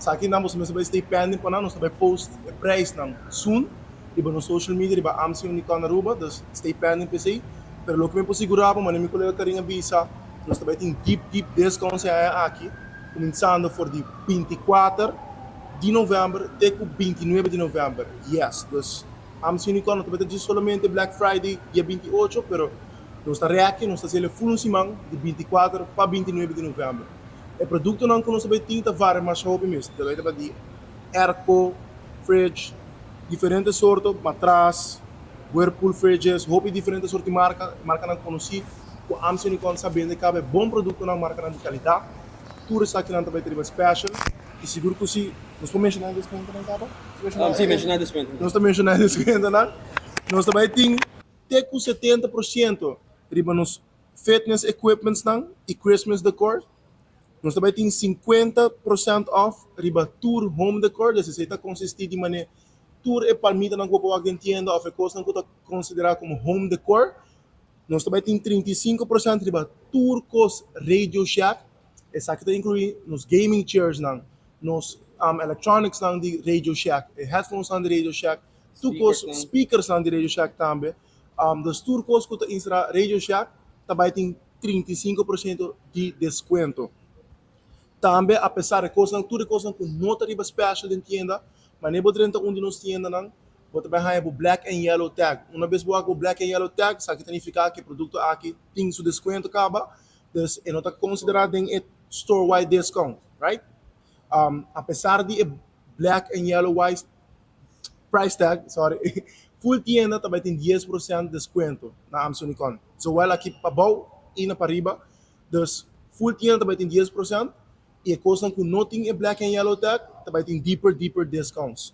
Esaki nan boso mester bai stay pending pa nan, nos ta bai post e prijsnan soon riba nos social media, riba AMSA Unicorn Aruba, dus stay pending pa esey. Pero loke mi por sigura bo, manera mi colega Karin a bisa, nos ta bai tin deep deep discounts e aña aki, cuminsando for di 24 di november te cu 29 di november. Yes, dus AMSA Unicorn no ta bai ta djis solamente Black Friday dia 28, pero nos ta reki, nos ta haciel e full un siman di 24 pa 29 di november. E productonan cu nos ta bai tin ta varia masha hopi mes. Ta bai ta di airco, fridge, diferente sorto, matras, Whirlpool fridges, hopi diferente sorto di marca, marcanan conoci cu AMSA Unicorn sa bende caba e bon productonan, marcanan di calidad. Tur esakinan ta bai ta riba special y sigur cu si nos por menciona e descuentonan caba? Si, menciona e descuentonan. Nos ta menciona e descuentonan. Nos ta bai tin te cu 70% riba nos fitness equipmentsnan y Christmas decor. Nos ta bai tin 50% off riba tur home decor, dus esey ta consisti di mane tur e palmitanan cu bo por wak den tienda of e cosnan cu ta considera como home decor. Nos ta bai tin 35% riba tur cos Radio Shack, esaki ta inclui nos gaming chairsnan, nos electronicsnan di Radio Shack, e headphonesnan di Radio Shack, tur cos, speakersnan di Radio Shack tambe. Dus tur cos cu ta instra Radio Shack ta bai tin 35% di descuento. Tambe apesar e cosnan, tur e cosnan cu no ta riba special den tienda, manera bo drenta un di nos tiendanan, bo ta bai haya bo black and yellow tag. Una bes bo wak bo black and yellow tag, esaki ta nifica cu e producto aki tin su descuento caba, dus e no ta considera den e store wide discount, right? Apesar di e black and yellow wise price tag, sorry, full tienda ta bai tin 10% descuento na AMSA Unicorn. Zowel aki pabou y na pariba, dus full tienda ta bai tin 10% y e cosnan cu no tin e black and yellow tag ta bai tin deeper, deeper discounts.